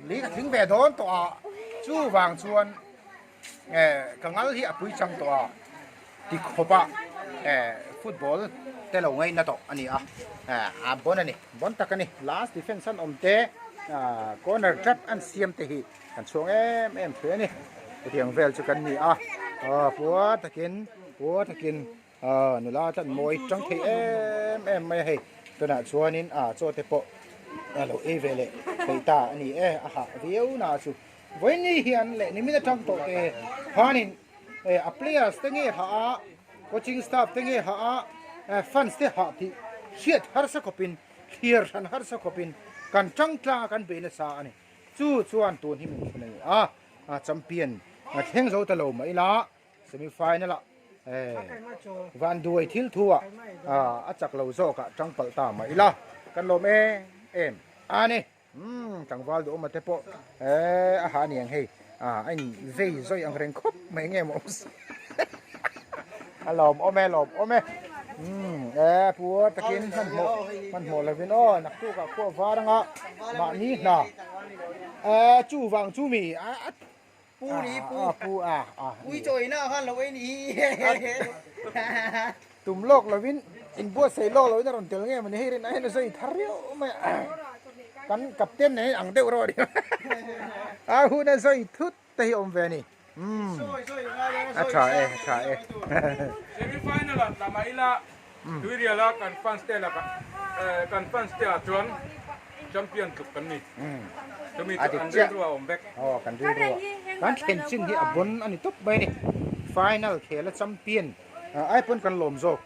Li ka tling ve dawn tawh a, chuvang chuan ka ngal hi a pui chang tawh a ti khawp a, football te lo ngaihna tawh a ni a, a bon a ni, bon tak a ni. Last defense an awm te, corner trap an siam te hi kan chhuang em em thei a ni. Hetiang vel chu kan ni a, pua takin, pua takin. Nula tlan mawi tang thei em em mai a hei tunah chuanin ah chaw te pawh a lo ei ve leh theih ta a ni e a hah viau na chu vawiin hian leh nimin atang tawh te khanin a players te nge hah a coaching staff te nge hah a fans te hah tih hriat harsa khawpin thlir hran harsa khawpin kan tang tlang a kan bei nasa a ni chu chuan tun hi min thun a ni a champion a thleng zo ta lo mai la. Semi final ah van duai thil thu ah a chak lo zawk ah tang palh ta mah ila kan lawm em em a ni umm tlangval duhawm te pawh a ha aniang hei a in vei zawi ang reng khawp mai nge maw a lawm awm e lawm awm e umm e puar takin hmanhmawh hmanhmawh lovin aw naktuk ah khuah var anga mahni hna chuvang chu mi a Pu ni pu. A pu a a. Ui chaw ina khan lo ei ni hi. Tum lawk lovin in buatsaih lawk lovin a rawn tel nge mawni hei rin aiin a zawi thar riau mai a. Kan captain nen ang deuh rawh a ni. A hun a zawi thut te hi awm ve a ni. Umm. A tha e a tha e. Semi final ah tla mah ila Tuiriala kan fans te lakah kan fans te ah chuan Champion tluk kan ni. Chumi chu an rilru a awm vek. Aw kan rilru a. Kan thlen chin hi a bon a ni tawp mai a ni. Final khel a champion ai pawn kan lawm zawk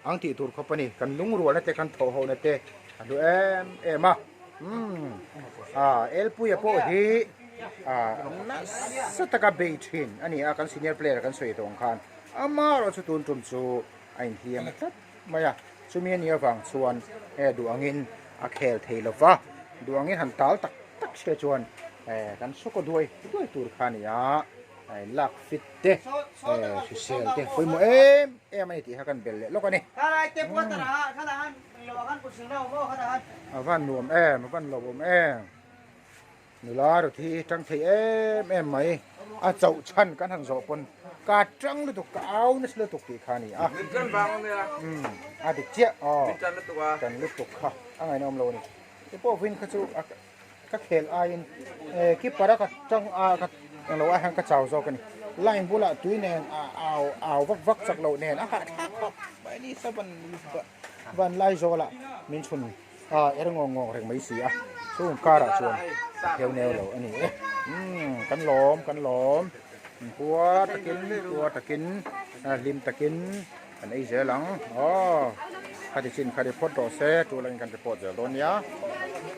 ang tih tur khawp a ni. Kan lungrualna te kan thawhhona te a hlu em em a. Umm ah Elpuia pawh hi ah nasa taka bei thin a ni a kan senior player kan sawi tawh ang khan amaherawhchu chu tun tum chu a inhliam tlat mai a. Chumi a nih avang chuan he duh angin a khel thei lo va, duh angin han tal tak tak se chuan kan sawkaw duai duai tur kha a ni a, lak fit te hrisel te pawimawh em em a ni tih kha kan bel leh lawk a ni. A van nuam em, a van lawmawm em. Nula rawt hi tang thei em em mai a chauh chhan kan han zawh pawn ka tang lutuk ka au nasa lutuk tih kha a ni a. Min tan vang awm nia. Umm a dik chiah aw. Min tan lutuk a. Tan lutuk kha a ngaihna awm lo a ni. Ti pawh vin kha chu ka khel aiin keeper a ka tang a ka englo ai hian ka chau zawk a ni. Line bulah tui nen a au au vak vak chak loh nen a hahthlak khawp mai a ni savan van lai zawlah min chhun. A er ngawng ngawng reng mai si a, chung karah chuan a kheu neu lo a ni e. Umm kan lawm kan lawm puar takin puar takin hlim takin kan ei zel ang aw khati chin kha report rawh se tul angin kan report zel dawn nia.